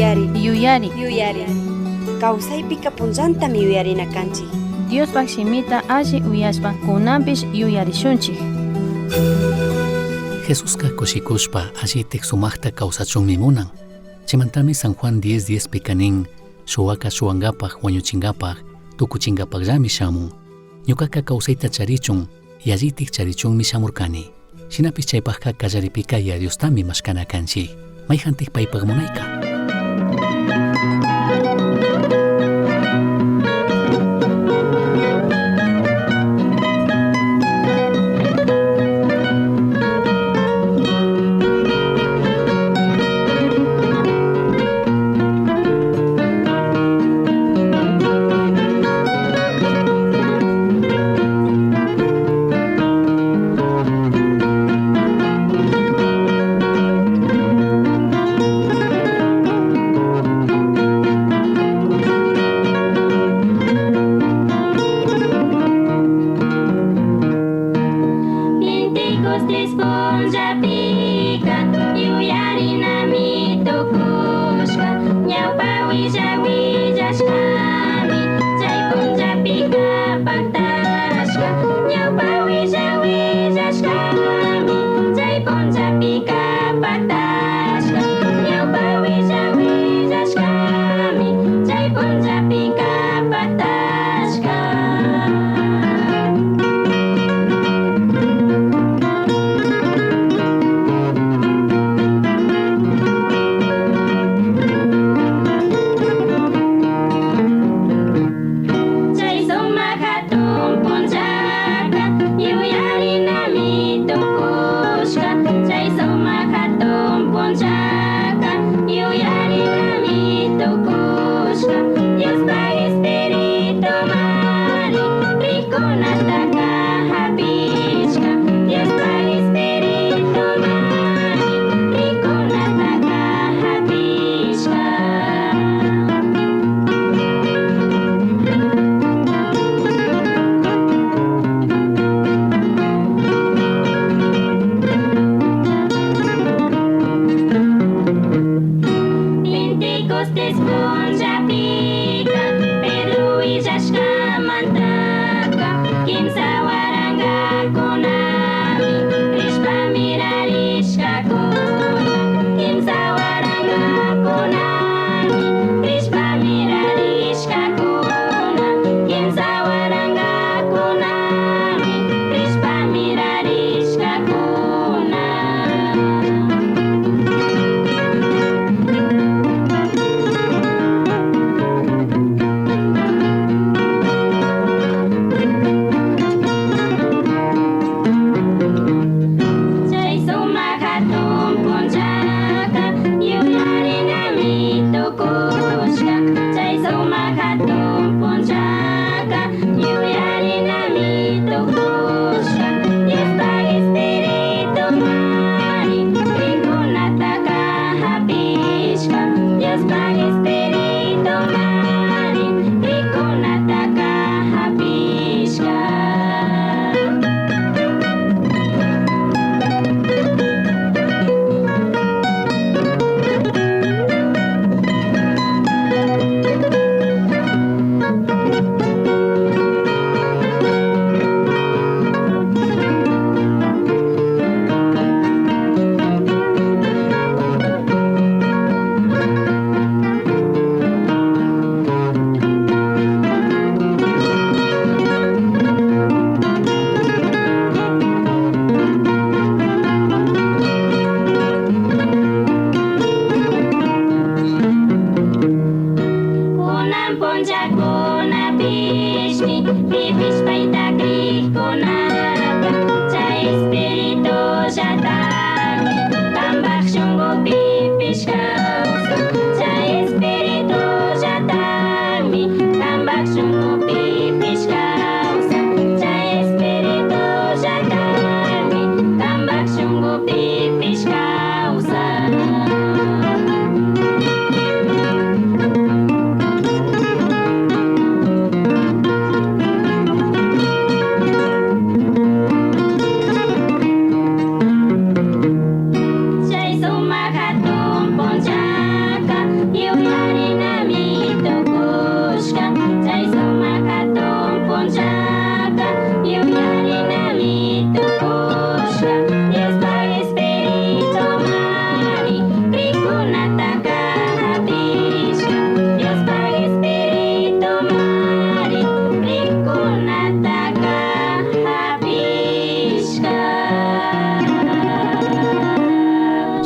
Yuyari. Yuyari. Yuyari. Kawsaypika punllantami yuyarina kanchik. Diospaj shimita alli uyashpa kunanpish yuyarishunchik. Jesusca kushikushpa allitik sumaqta kawsachunmi munan. Chaymantami San Juan 10:10 pika nin, shuwaka shuwankapaj, wañuchinkapaj, tukuchinkapajllami shamun. Ñukaqa kawsayta charichun, yallitik charichunmi shamurkani. Shinapish chaypajka kallaripika Yaya Diostami mashkana kanchik. Mayjantik paypaj munayka.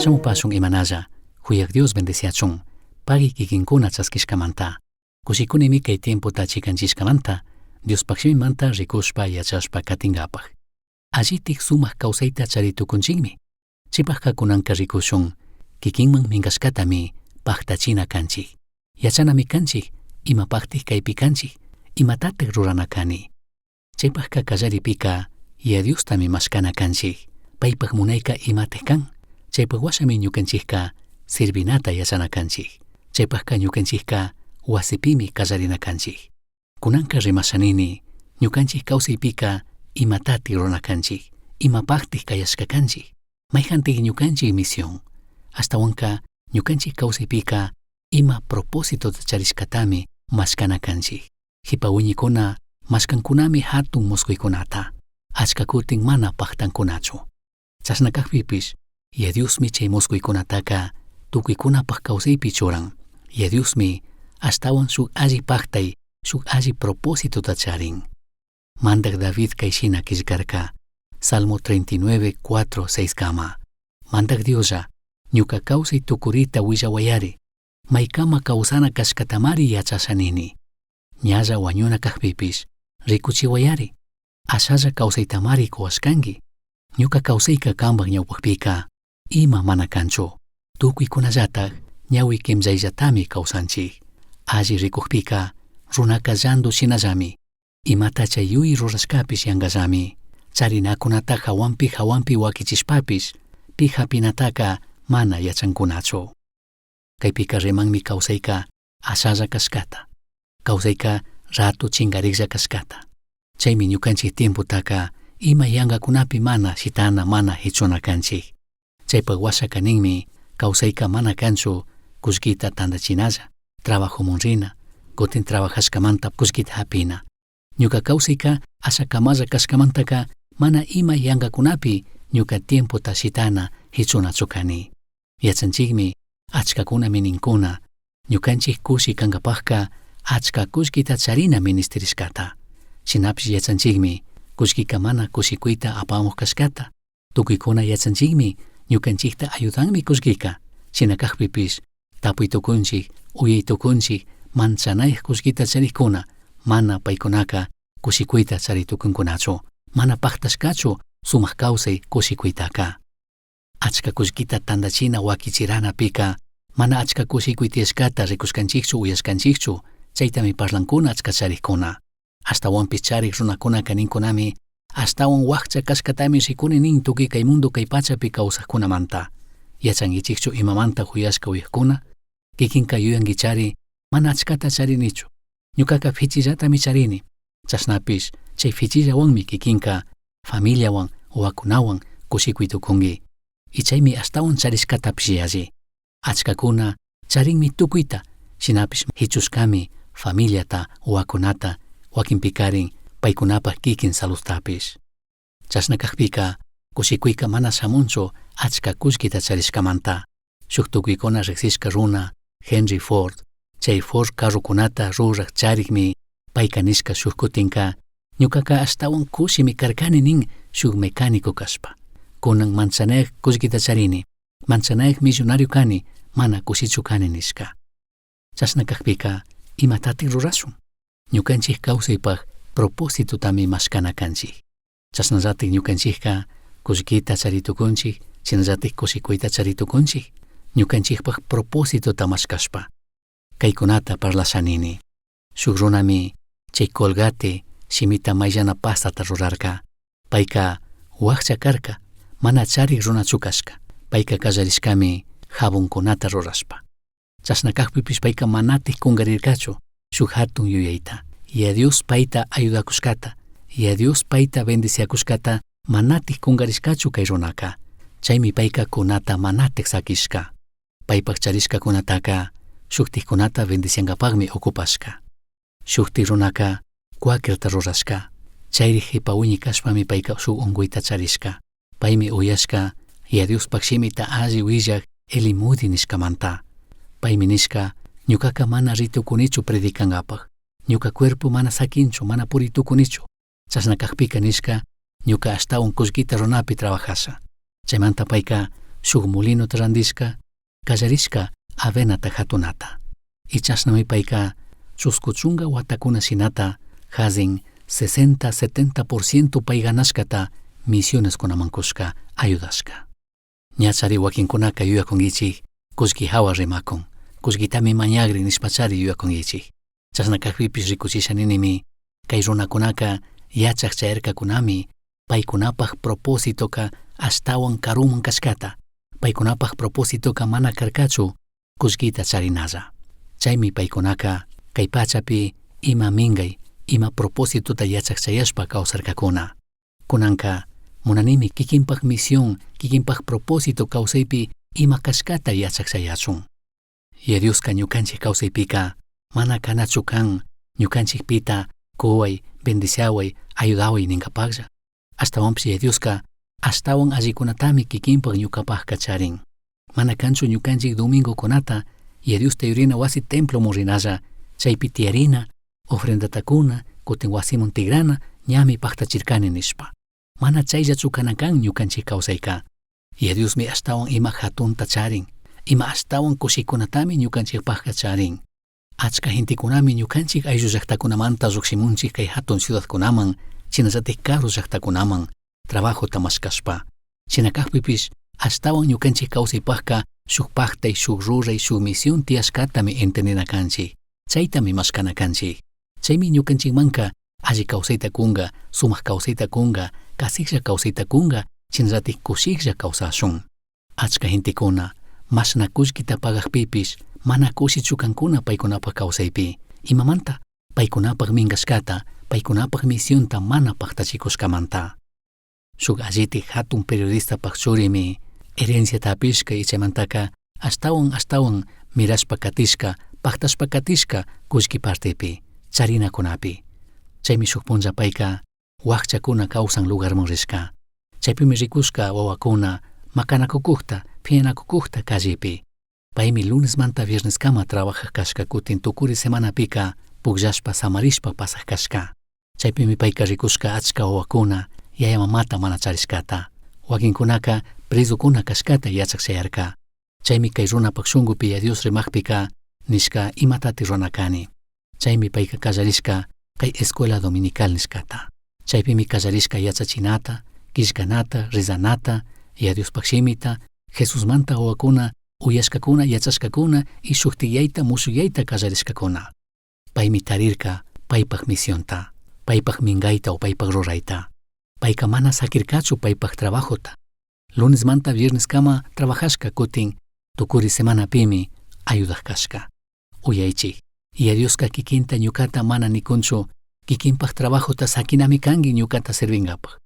Shamupashun imanalla, Huyak Dios bendeciachun, pagui kikinkuna chaskishkamanta. Kushikunimi kay tiempota chikanchishkamanta, Diospaj shimimanta rikushpa yachashpa katingapaj. Allitik sumak kawsayta charitukunchikmi. Chaypajka kunanka rikushun, kikinman minkashkatami paktachina kanchik. Yachanami kanchik, imapaktik kaypi kanchik, imatatik rurana kani. Chaypajka kallaripika, Yaya Diostami mashkana kanchik. Paypaj munayka imatik kan, chaypaj washami ñukanchikka sirvinata yachana kanchik. Chaypajka ñukanchikka wasipimi kallarina kanchik. Kunanka rimashanini, ñukanchik kawsaypika imatatik rurana kanchik, imapaktik kayashka kanchik, mayjantik ñukanchik misión. Ashtawanka ñukanchik kawsaypika ima propósitota charishkatami mashkana kanchik. Jipa wiñikuna mashkankunami hatun musquykunata, achka kutin mana paktankunachu. Chashna kakpipish, Yaya Diosmi chay musquykunataka tukuykunapaj kawsaypi churan. Yaya Diosmi ashtawan shuk alli paktay, shuk alli propósitota charin. Mandak David kayshina killkarka, Salmo 39, 4, 6 kama. Mandak Dioslla, ñuka kawsay tukurita willawayari, maykama kawsana kashkatamari yachashanini. Ñalla wañuna kakpipish, rikuchiwayari, ashalla kawsaytamari kuwashkanki. Ñuka kawsayka kanpak ñawpakpika, ima mana kanchu. Tukuykunallatak ñawi kimllayllatami kawsanchik. Alli rikukpika, runaka llandu shinallami. Imata chay yuy rurashkapish yankallami. Charinakunata hawanpi hawanpi wakichishpapish, pi hapinataka mana yachankunachu. Kaypika rimanmi kawsayka ashalla kashkata. Kawsayka ratu chinkariklla kashkata. Chaymi ñukanchik tiempotaka ima yankakunapi mana shitana mana hichuna kanchik. Chaypak washaka ninmi kawsayka mana kanchu kullkita tantachinalla, trabajomun rina, kutin trabajashkamanta kullkita hapina. Ñuka kawsayka ashakamalla kashkamantaka mana ima yankakunapi ñuka tiempota shitana hichunachu kani. Yachanchikmi achkakunami ninkuna, ñukanchik kushi kankapajka achka kullkita charina ministirishkata. Shinapish yachanchikmi kullkika mana kushikuyta apamuj kashkata. Tukuykuna yachanchikmi ñukanchikta ayudanmi kullkika. Shina kakpipish tapuy tukunchik, uyay tukunchik, manchanayaj kullkita charikuna, mana paykunaka kushikuyta chari tukunkunachu, mana paktashkachu sumak kawsay kushikuytaka. Achka kullkita tantachina wakichiranapika, mana achka kushikuy tiyashkata rikushkanchikchu uyashkanchikchu, chaytami parlankuna achka charikuna. Ashtawanpish charik runakunaka ninkunami, ashtawan wakcha kashkatami rikuni nin tukuy kay mundo kay pachapi kawsakkunamanta. Yachankichikchu imamanta huyashka uyakuna? Kikinka yuyankichari, mana achkata charinichu. Ñukaka fichillatami charini. Chashnapish chay fichillawanmi kikinka familiawan, wawakunawan kushikuy tukunki. Y chaymi ashtawan charishkatapish yalli. Achkakuna charinmi tukuyta, shinapish hichushkami familiata, wawakunata, wakinpikarin paykunapaj kikin saludtapish. Chashna kakpika kushikuyka mana shamunchu achka kullkita charishkamanta. Shuk tukuykuna riksishka runa Henry Ford, chay Ford carrokunata ruraj charikmi payka nishka shuk kutinka ñukaka ashtawan kushimi karkani nin shuk mecánico kashpa. Kunan manchanayaj kullkita charini, manchanayaj millonario kani, mana kushichu kani nishka. Chashna kakpika imatatik rurashun? Ñukanchik kawsaypaj propósitotami mashkana kanchik. Chashnallatik ñukanchikka kullkita charitukunchik, shinallatik kushikuyta charitukunchik, ñukanchikpaj propósitota mashkashpa. Kaykunata parlashanini. Shuk runami chay Colgate shimita mayllana pastata rurarka. Payka wakcha karka, mana charik runachu kashka. Payka kallarishkami jabonkunata rurashpa. Chashna kakpipish payka manatik kunkarirkachu shuk hatun yuyayta. Yaya Dios payta ayudakushkata, Yaya Dios payta bendiciakushkata manatik kunkarishkachu kay runaka. Chaymi payka kunata manatik sakishka. Paypak charishkakunataka shuktikkunata bendiciankapakmi ocupashka. Shuktik runaka Quakerta rurashka. Chayri jipa wiñi kashpami payka shuk unkuyta charishka. Paymi uyashka Yaya Diospaj shimita alli willak Eli Moody nishkamanta. Paymi nishka ñukaka mana ritukunichu predicankapaj. Ñuka cuerpo mana sakinchu, mana puritukunichu. Chashna kakpika nishka ñuka ashtawan kullkita runapi trabajasha. Chaymanta payka Shuk molinota randishka, kallarishka avenata hatunata. Y chashnami payka chusku chunka watakuna shinata hazin 60-70% pay ganashkata misioneskunaman kushka ayudashka. Ñachari wakinkunaka yuyakunkichik kullki hawa rimakun, kullkitami mañagrin nishpachari yuyakunkichik. Chashna kakpipish rikuchisha ninimi kay runakunaka yachak chayarkakunami paykunapaj propósitoka ashtawan karuman kashkata, paykunapaj propósitoka mana karkachu kullkita charinalla. Chaymi paykunaka kay pachapi ima mingay, ima propósitota yachak chayashpa kawsarkakuna. Kunanka munanimi kikinpaj misión, kikinpaj propósito kawsaypi ima kashkata yachak chayachun. Yaya Dioska ñukanchik kawsaypika mana kanachu kan ñukanchikpita kuway, bendiciaway, ayudaway ninkapaklla. Ashtawanpish Yaya Dioska ashtawan allikunatami kikinpak ñukapakka charin. Mana kanchu ñukanchik domingokunata Yaya Diosta yurina wasi templomun rinalla, chaypi tiyarina, ofrendata kuna, kutin wasimun tigrana, ñami paktachirkani nishpa. Mana chayllachu kana kan ñukanchik kawsayka. Yaya Diosmi ashtawan ima hatunta charin, ima ashtawan kushikunatami ñukanchikpakka charin. Achka gentekunami ñukanchik ayllu llaktakunamanta llukshimunchik kay hatun ciudadkunaman, shinallatik karu llaktakunaman, trabajota mashkashpa. Shina kakpipish ashtawan ñukanchik kawsaypakka shuk paktay, shuk ruray, shuk misión tiyashkatami entendina kanchik, chaytami mashkana kanchik. Chaymi ñukanchikmanka alli kawsayta kunka, sumak kawsayta kunka, kasiklla kawsayta kunka, shinallatik kushiklla kawsashun. Achka gentekuna mashna kullkita pagakpipish mana kushichu kankuna paykunapak kawsaypi. Imamanta? Paykunapak minkashkata, paykunapak misionta mana paktachikushkamanta. Shuk allitik hatun periodistapak churimi herenciata apishka y chaymantaka ashtawan ashtawan mirashpa katishka, paktashpa katishka kullki partepi, charinakunapi. Chaymi shuk punlla payka wakchakuna kawsan lugarman rishka. Chaypimi rikushka wawakuna makanakukukta, piñanakukukta callepi. Paymi lunesmanta vierneskama trabajaj kashka kutin tukuri semanapika pukllashpa samarishpa pasaj kashka. Chaypimi payka rikushka achka wawakuna yaya mamata mana charishkata. Wakinkunaka prezukuna kashkata yachak chayarka. Chaymi kay runapak shunkupi Yaya Dios rimakpika nishka imatati rurana kani. Chaymi payka kallarishka kay escuela dominical nishkata. Chaypimi kallarishka yachachinata, killkanata, rezanata, Yaya Diospaj shimita, Jesusmanta wawakuna uyashkakuna, yachashkakuna y shuktiyayta mushuyayta kallarishkakuna. Paymi tarirka paypak misionta, paypak minkayta o paypak rurayta. Payka mana sakirkachu paypak trabajota. Lunesmanta vierneskama trabajashka kutin tukuri semanapimi ayudak kashka. Uyaychik, Yaya Dioska kikinta ñukata mana nikunchu kikinpak trabajota sakinami kanki ñukata servinkapak.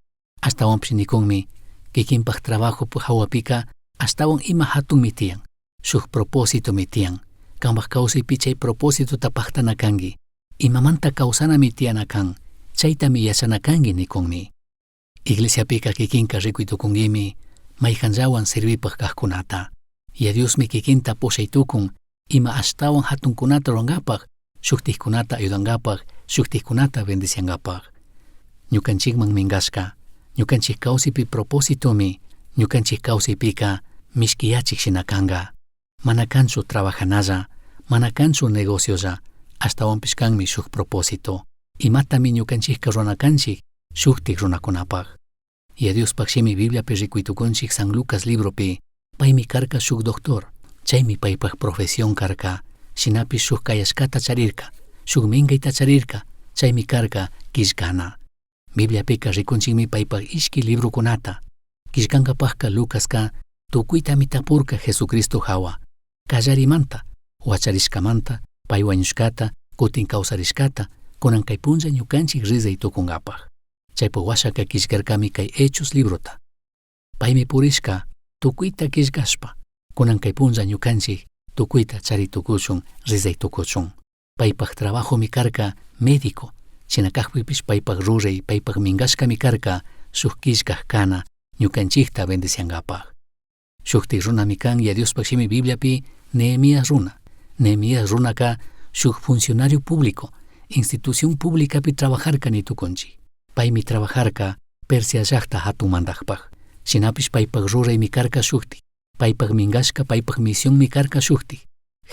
Ashtawanpish nikunmi kikinpak trabajo hawapika ashtawan ima hatunmi tiyan, shuk propósitomi tiyan. Kanpak kawsaypi chay propósitota paktana kanki, imamanta kawsanami tiyana kan, chaytami yachana kanki nikunmi. Iglesiapika kikinka rikuy tukunkimi maykanllawan servipak kajkunata. Yaya Diosmi kikinta pushay tukun ima ashtawan hatunkunata rurankapak, shuktikkunata ayudankapak, shuktikkunata bendiciankapak. Ñukanchikman minkashka, ñukanchik kawsaypi propósitomi ñukanchik kawsaypika mishkiyachik shina kanka. Mana kanchu trabajanalla, mana kanchu negociolla, ashtawanpish kanmi shuk propósito. Imatami ñukanchikka rurana kanchik shuktik runakunapak. Yaya Diospaj shimi Bibliapi rikuy tukunchik San Lucas libropi, paymi karka shuk doctor, chaymi paypak profesión karka, shinapish shuk kayashkata charirka, shuk minkayta charirka, chaymi karka killkana. Bibliapika rikunchikmi paypak ishki librokunata. Killkankapakka Lucaska tukuytami tapurka Jesucristo hawa, kallarimanta, wacharishkamanta, pay wañushkata, kutin kawsarishkata, kunan kay punlla ñukanchik rizay tukunkapak. Chaypak washaka killkarkami kay Hechos librota. Paymi purishka tukuyta killkashpa, kunan kay punlla ñukanchik tukuyta chari tukuchun, rizay tukuchun. Paypak trabajomi karka médico, shina kakpipish paypak ruray, paypak minkashkami karka shuk killkak kana ñukanchikta bendiciankapak. Shuktik runami kan Yaya Diospaj shimi Bibliapi Nehemías runa. Nehemías runaka shuk funcionario público, institución públicapi trabajarka ni tukunchik. Paymi trabajarka Persia llakta hatun mandakpak. Shinapish paypak ruraymi karka shuktik. Paipaj mingashca, paipaj misionmi karka shuktik,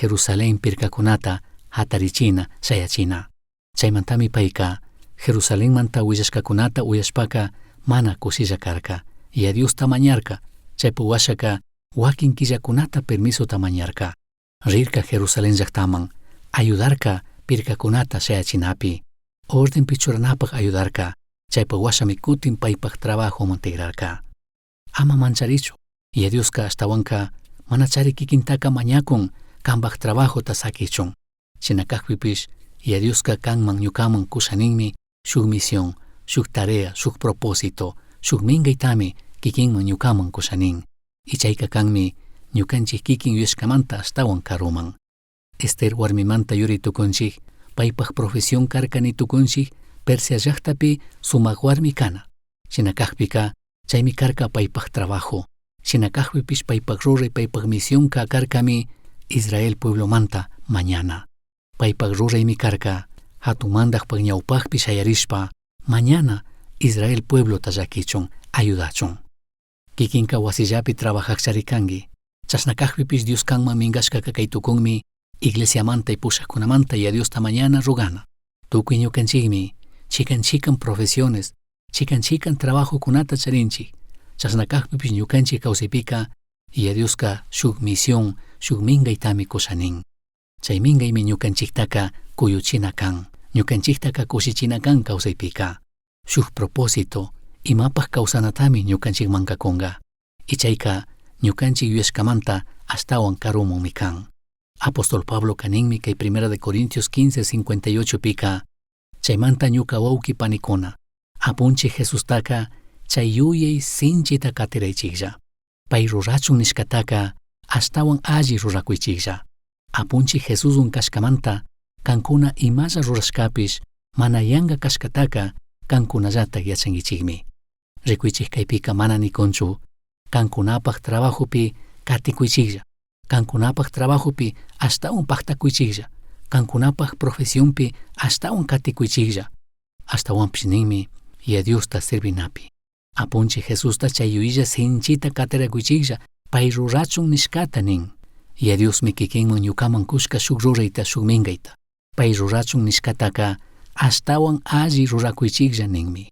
Jerusalén pirkakunata hatarichina, shayachina. Chaymantami payka Jerusalenmanta willashkakunata uyashpaka mana kushilla karka. Yaya Diosta mañarka, chaypi washaka wakin killakunata permisota mañarka. Rirka Jerusalén llaktaman, ayudarka pirkakunata shayachinapi, ordenpi churanapaj ayudarka, chaypi washami kutin paypaj trabajoman tigrarka. Ama mancharichu, Yaya Dioska ashtawanka manachari kikintaka mañakun kanpaj trabajota sakichun. Shina kakpipish Yaya Dioska kanman ñukaman kushaninmi shuk misión, shuk tarea, shuk propósito, shuk minkaytami kikinman ñukaman kushanin. Y chayka kanmi ñukanchik kikin yuyashkamanta ashtawan karuman. Esther warmimanta yuri tukunchik, paypaj profesión karka ni tukunchik, Persia llaktapi sumak warmi kana. Shina kakpika chaymi karka paypaj trabajo. Shina kakpipish paypaj ruray, paypaj misionka karkami Israel pueblomanta mañana. Paypaj ruraymi karka hatun mandajpaj ñawpajpi shayarishpa mañana Israel pueblota llakichun, ayudachun. Kikinka wasillapi trabajajchari kanki. Chashna kakpipish Dios kanman minkashkaka kay tukunmi iglesiamanta y pushakkunamanta Yaya Diosta mañana rogana. Tukuy ñukanchikmi chikan chikan profesiones, chikan chikan trabajokunata charinchik. Chashna kakpipish ñukanchik kawsaypika Yaya Dioska shuk misión, shuk minkaytami kushanin. Chay minkaymi ñukanchiktaka kuyuchina kan, ñukanchiktaka kushichina kan kawsaypika. Shuk propósito, imapaj kawsanatami ñukanchikmanka kunka. Y chayka ñukanchik yuyashkamanta ashtawan karumunmi kan. Apóstol Pablo kaninmi kay Primera de Corintios 15, 58 pika, chaymanta ñuka wawki panikuna, apunchik Jesustaka chay yuyay sinchita katiraychiklla. Pay rurachun nishkataka ashtawan alli rurakuychiklla. Apunchik Jesuswan kashkamanta kankuna imalla rurashkapish mana yanka kashkataka kankunallatak yachankichikmi. Rikuychik kaypika mana nikunchu kankunapaj trabajopi katikuychiklla, kankunapaj trabajopi ashtawan paktakuychiklla, kankunapaj profesionpi ashtawan katikuychiklla. Ashtawanpish ninmi Yaya Diosta servinapi. Apunchik Jesusta chay yuyilla sinchita katirakuychiklla, pay rurachun nishkata nin. Yaya Diosmi kikinman ñukaman kushka shuk rurayta, shuk minkayta. Pay rurachun nishkataka ashtawan alli rurakuychiklla ninmi.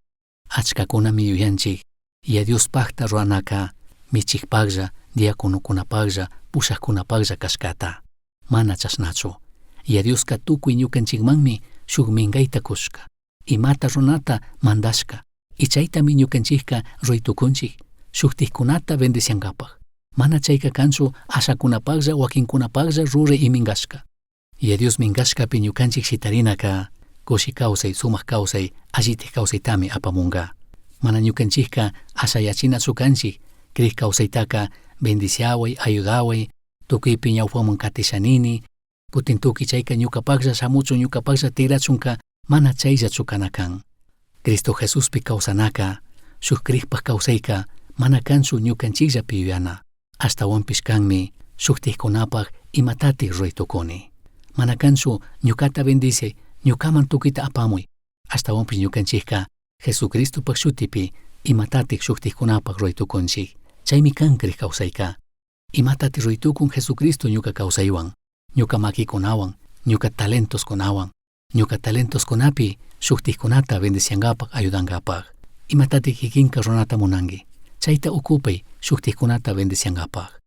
Achkakunami yuyanchik, Yaya Diospajta ruranaka michikpaklla, diakonokunapaklla, pushakkunapaklla kashkata. Mana chashnachu. Yaya Dioska tukuy ñukanchikmanmi shuk minkayta kushka. Imata runata mandashka. Y chaytami ñukanchikka ruraytukunchik, shuktikkunata bendiciankapaj. Mana chayka kanchu ashakunapaklla, wakinkunapaklla ruray iminkashka. Yaya Dios minkashkapi ñukanchik shitarinaka kushi kawsay, sumak kawsay, allitik kawsaytami apamunka. Mana ñukanchikka ashayachinachu kanchik, krik kawsaytaka bendiciaway, ayudaway, tukuypi ñawpaman katishanini, kutin tukuy chayka ñukapaklla shamuchun, ñukapaklla tigrachunka mana chayllachu kana kan. Cristo Jesuspi kawsanaka, shuk krikpak kawsayka mana kanchu ñukanchikllapi yuyana, ashtawanpish kanmi shuktikkunapak imatatik ruray tukuni. Mana kanchu ñukata bendiciay, ñukaman tukuyta apamuy, ashtawanpish ñukanchikka Jesucristopak shutipi imatatik shuktikkunapak ruray tukunchik. Chaymi kan krik kawsayka. Imatatik ruray tukun Jesucristo ñuka kawsaywan, ñuka makikunawan, ñuka talentoskunawan, ñuka talentoskunapi shuktikkunata bendiciankapak, ayudankapak. Imatatik kikinka runata munanki, chayta ocupay shuktikkunata bendiciankapak.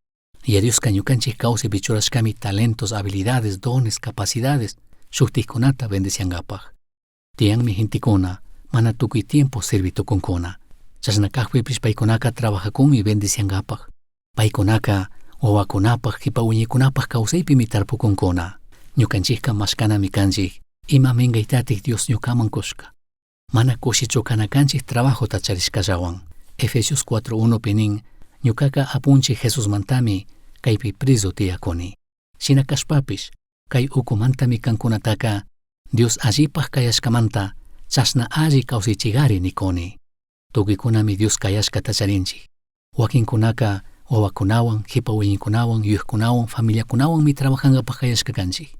Yaya Dioska ñukanchik kawsaypi churashkami talentos, habilidades, dones, capacidades shuktikkunata bendiciankapak. Tiyanmi gentekuna mana tukuy tiempo sirvi tukunkuna. Chashna kakpipish paykunaka trabajakunmi bendiciankapak. Paykunaka wawakunapak, kipa wiñaykunapak kawsaypimi tarpukunkuna. Ñukanchikka mashkanami kanchik, ima minkaytatik Dios ñukaman kushka. Mana kushichu kana kanchik trabajota charishkallawan. Efesios 4:1 pi nin, ñukaka apunchik Jesusmantami kaypi preso tiyakuni. Shina kashpapish, kay ukumantami kankunataka Dios allipaj kayashkamanta chashna alli kawsaychigari nikuni. Tukuykunami Dios kayashkata charinchik. Wakinkunaka wawakunawan, kipa wiñaykunawan, yuyajkunawan, familiakunawanmi trabajankapak kayashka kanchik.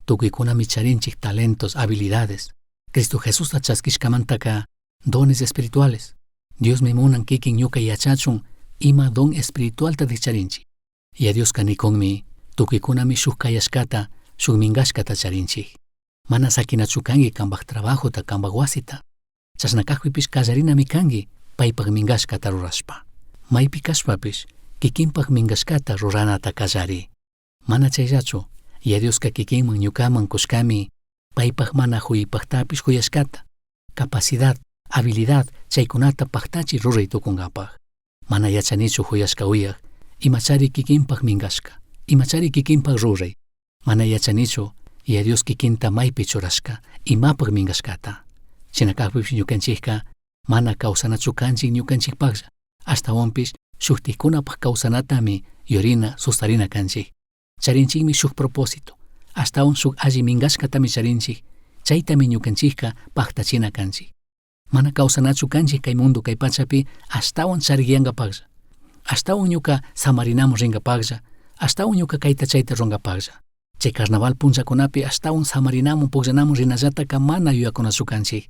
Tukuykunami charinchik talentos, habilidades. Cristo Jesusta chaskishkamantaka dones espirituales. Diosmi munan kikin ñuka yachachun ima don espiritualta charinchik. Yaya Diosca nicunmi, tucuicunami shuj cayashcata, shuj mingashcata charinchij. Mana saquinachu cangui cambaj trabajota, cambaj huasita. Chashna cajpipish callarinami cangui paipaj mingashcata rurashpa. Maipi cashpapish quiquinpaj mingashcata ruranata callari. Mana chaillachu, Yaya Diosca quiquinman ñucaman cushcami paipaj mana juyaipajtapish juyashcata, capacidad, habilidad chaicunata pajtachi rurai tucungapaj. Mana yachanichu juyashca uyaj, imachari quiquinpaj mingashca, imachari quiquinpaj rurai. Mana yachanichu Yaya Dios quiquinta maipi churashca, imapaj mingashcata. Shina cajpipish ñucanchijca mana causanachu canchij ñucanchijpajlla, ashtahuanpish shujtajcunapaj causanatami yurina, sustarina canchij. Charinchijmi shuj propósito, ashtahuan shuj alli mingashcatami charinchij, chaitami ñucanchijca pajtachina canchij. Mana causanachu canchij cai mundo cai pachapi ashtahuan chariyangapajlla, ashtahuan ñuca samarinamun ringapajlla, ashtahuan ñuca caita chaita rurangapajlla. Chai carnaval punllacunapi ashtahuan samarinamun pugllanamun rinallataca mana yuyacunachu canchij.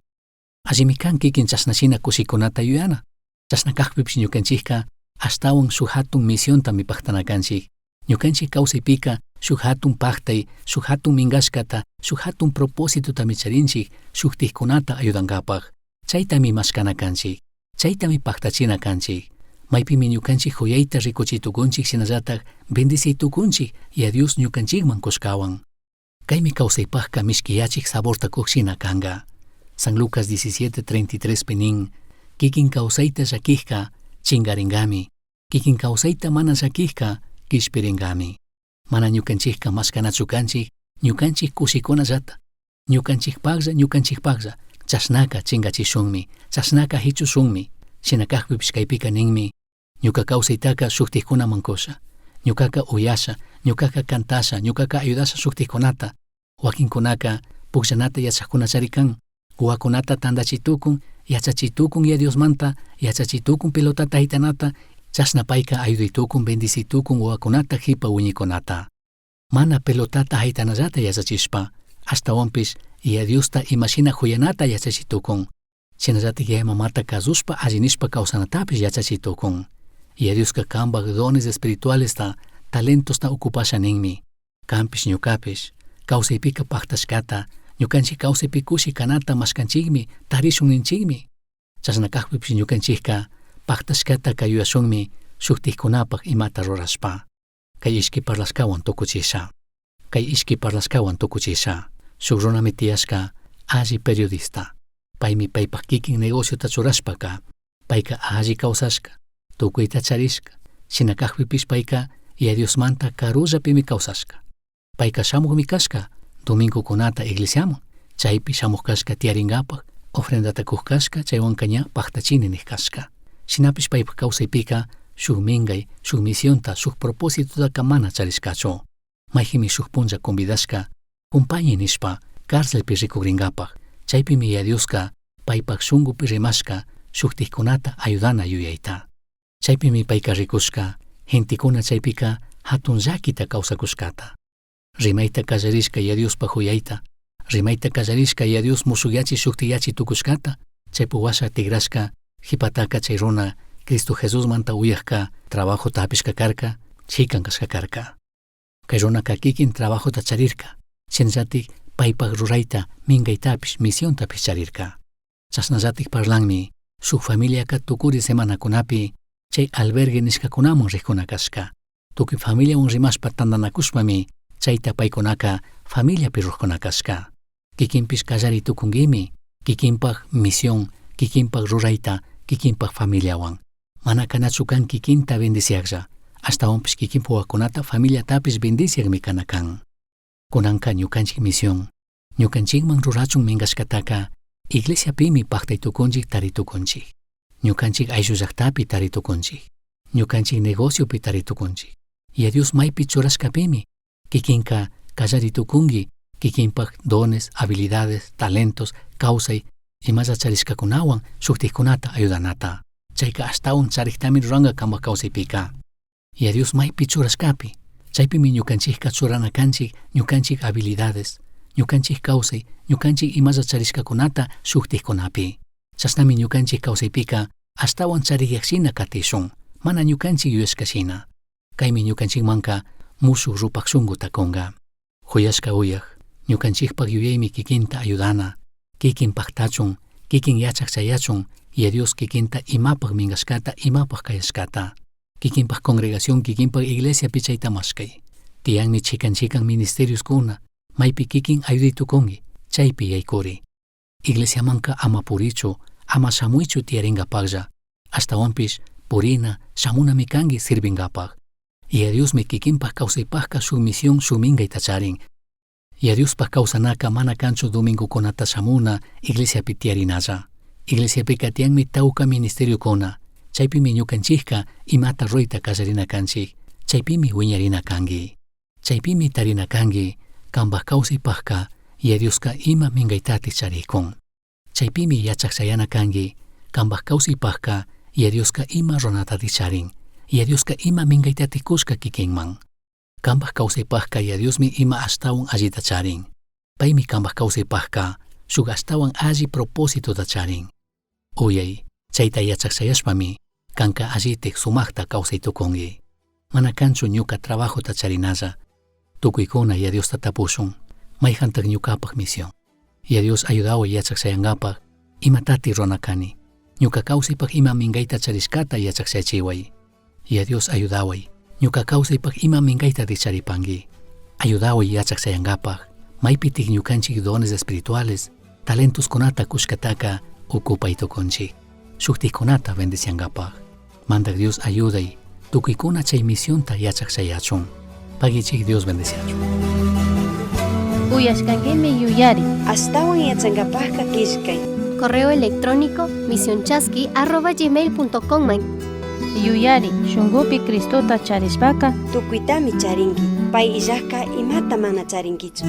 Allimi can quiquin chashna shina cushicunata yuyana. Chashna cajpipish ñucanchijca ashtahuan shuj jatun misiontami pajtana canchij. Ñucanchij causaipica shuj jatun pajtai, shuj jatun mingashcata, shuj jatun propósitotami charinchij shujtajcunata ayudangapaj. Chaitami mashcana canchij. Chaitami pajtachina canchij. Maipimi ñucanchij juyaita ricuchi tucunchij shinallataj bendeci tucunchij Yaya Dios ñucanchijman cushcahuan. Caimi causaipajca mishquiyachij saborta cuj shina canga. San Lucas 17:33 pi nin, Quiquin causaita llaquijca chingaringami, quiquin causaita mana llaquijca quishpiringami. Mana ñucanchijca mashcanachu canchij, ñucanchij cushicunallata, ñucanchijpajlla, ñucanchijpajlla, chashnaca chingachishunmi, chashnaca jichushunmi. Shina cajpipish caipica ninmi, ñuca causaitaca shujtajcunaman cusha, ñucaca uyasha, ñucaca cantasha, ñucaca ayudasha shujtajcunata. Huaquincunaca pugllanata yachajcunachari can, huahuacunata tandachi tucun, yachachi tucun Yaya Diosmanta, yachachi tucun pelotata jitanata, chashna paica ayudai tucun, bendici tucun huahuacunata jipa huiñicunata. Mana pelotata jaitanallata yachachishpa, ashtahuanpish Yaya Diosta ima shina juyanata yachachi tucun. Shinallataj yaya mamata cazushpa alli nishpa causanatapish yachachi tucun. Yaya Diosca cambaj dones espiritualesta, talentosta ocupasha ninmi. Canpish ñucapish, causaipica pajtashcata, ñucanchij causaipi cushi canata mashcanchijmi, tarishun ninchijmi. Chashna cajpipish ñucanchijca pajtashcataca yuyashunmi shujtajcunapaj imata rurashpa. Cai ishqui parlashcahuan tucuchisha. Cai ishqui parlashcahuan tucuchisha. Shuj runami tiyashca alli periodista. Paimi paipaj quiquin negociota churashpaca, paica alli causashca, tucuita charishca, shina cajpipish paica Yaya Diosmanta carullapimi causashca. Paica shamujmi cashca domingocunata iglesiaman, chaipi shamuj cashca tiyaringapaj, ofrendata cuj cashca, chaihuanca ña pajtachini nij cashca. Shinapish paipaj causaipica shuj mingai, shuj misionta, shuj propositotaca mana charishcachu. Maijimi shuj punlla convidashca, compañi nishpa, cárcelpi ricugringapaj, chaipimi Yaya Diosca paipaj shungupi rimashca shujtajcunata ayudana yuyaita. Chaipimi paica ricushca, gentecuna chaipica jatun llaquita causacushcata. Rimaita callarishca Yaya Diospaj juyaita, rimaita callarishca Yaya Dios mushujyachi shujtiyachi tucushcata, chaipi huasha tigrashca jipataca chai runa Cristo Jesusmanta uyajca trabajota japishca carca, chican cashca carca. Cai runaca quiquin trabajota charirca, shinallataj paipaj ruraita, mingaitapish, misiontapish charirca. Chashnallataj parlanmi, shuj familiaca tucuri semanacunapi chai albergue nishcacunaman rijcuna cashca. Tucui familiahuan rimashpa tandanacushpami chaita paicunaca familiapi rurajcuna cashca. Quiquinpish callari tucunguimi, quiquinpaj misión, quiquinpaj ruraita, quiquinpaj familiahuan. Mana canachu can quiquinta bendiciajlla, ashtahuanpish quiquinpaj huahuacunata familiatapish bendiciajmi cana can. Cunanca ñucanchij misión, ñucanchijman rurachun mingashcataca iglesiapimi pajtai tucunchij tari tucunchij. Ñucanchij ayllu llajtapi tari tucunchij. Ñucanchij negociopi tari tucunchij. Yaya Dios maipi churashcapimi quiquinca callari tucungui quiquinpaj dones, habilidades, talentos, causai, imalla charishcacunahuan shujtajcunata ayudanata. Chaica ashtahuan charijtami ruranga cambaj causaipica. Yaya Dios maipi churashcapi, chaipimi ñucanchijca churana canchij ñucanchij habilidades, ñucanchij causai, ñucanchij imalla charishcacunata shujtajcunapi. Chashnami ñucanchij causaipica ashtahuan charijyaj shina catishun, mana ñucanchij yuyashca shina. Kaymi ñukanchikmanka mushuq rupaq shunquta kunqa. Huyashka uyaq, ñukanchikpaq yuyaymi kikinta ayudana, kikin paqtachun, kikin yachaq chayachun, Yaya Dios kikinta imapaq minkashkata, imapaq kayashkata. Kikinpaq congregación, kikinpaq iglesiapi chayta mashkay. Tiyanmi chikan chikan ministerioskuna, maypi kikin ayuday tukunki, chaypi yaykuri. Iglesiamanka ama purichu, ama shamuychu tiyarinkapaqlla, ashtawanpish purina, shamunami kanki sirvinkapaq. Yaya Diosmi kikinpaq kawsaypaqka shuk misión shuk minkayta charin. Yaya Diospaq kawsanaka mana kanchu domingokunata shamuna, iglesiapi tiyarinalla. Iglesiapika tiyanmi tawka ministeriokuna, chaypimi ñukanchikka imata rurayta kallarina kanchik, chaypimi wiñarina kanki. Chaypimi tarina kanki, kanpak kawsaypaqka Yaya Dioska ima minkaytatik charikun. Chaypimi yachaq chayana kanki, kanpak kawsaypaqka Yaya Dioska ima ruranatatik charin, Yaya Dioska ima minkaytatik kushka kikinman. Kanpak kawsaypaqka Yaya Diosmi ima ashtawan allita charin. Paymi kanpak kawsaypaqka shuk ashtawan alli propósitota charin. Uyay, chayta yachaq chayashpami kanka allitik sumakta kawsay tukunki. Mana kanchu ñuka trabajota charinalla. Tukuykuna Yaya Diosta tapushun, mayjantak ñukapak misión. Yaya Dios ayudaway yachaq chayankapak, imatati rurana kani. Ñuka kawsaypak ima minkayta charishkata yachaq chayachiway. Yaya Dios ayudaway, ñuka kawsaypak ima minkayta charipanki. Ayudaway yachaq chayankapak, maypitik ñukanchik dones espirituales, talentoskunata kushkataka ocupay tukunchik. Shuktikkunata bendiciankapak. Mandak Dios ayuday, tukuykuna chay misionta yachaq chayachun. Pagichik Dios bendiciachun. Uyashkankimi yuyari. Ashtawan yachankapajka killkay. Correo electrónico misionchasqui@gmail.com man. Yuyari, shunkupi Cristota charishpaka Tukuytami charinki. Pay illajka imata mana charinkichu.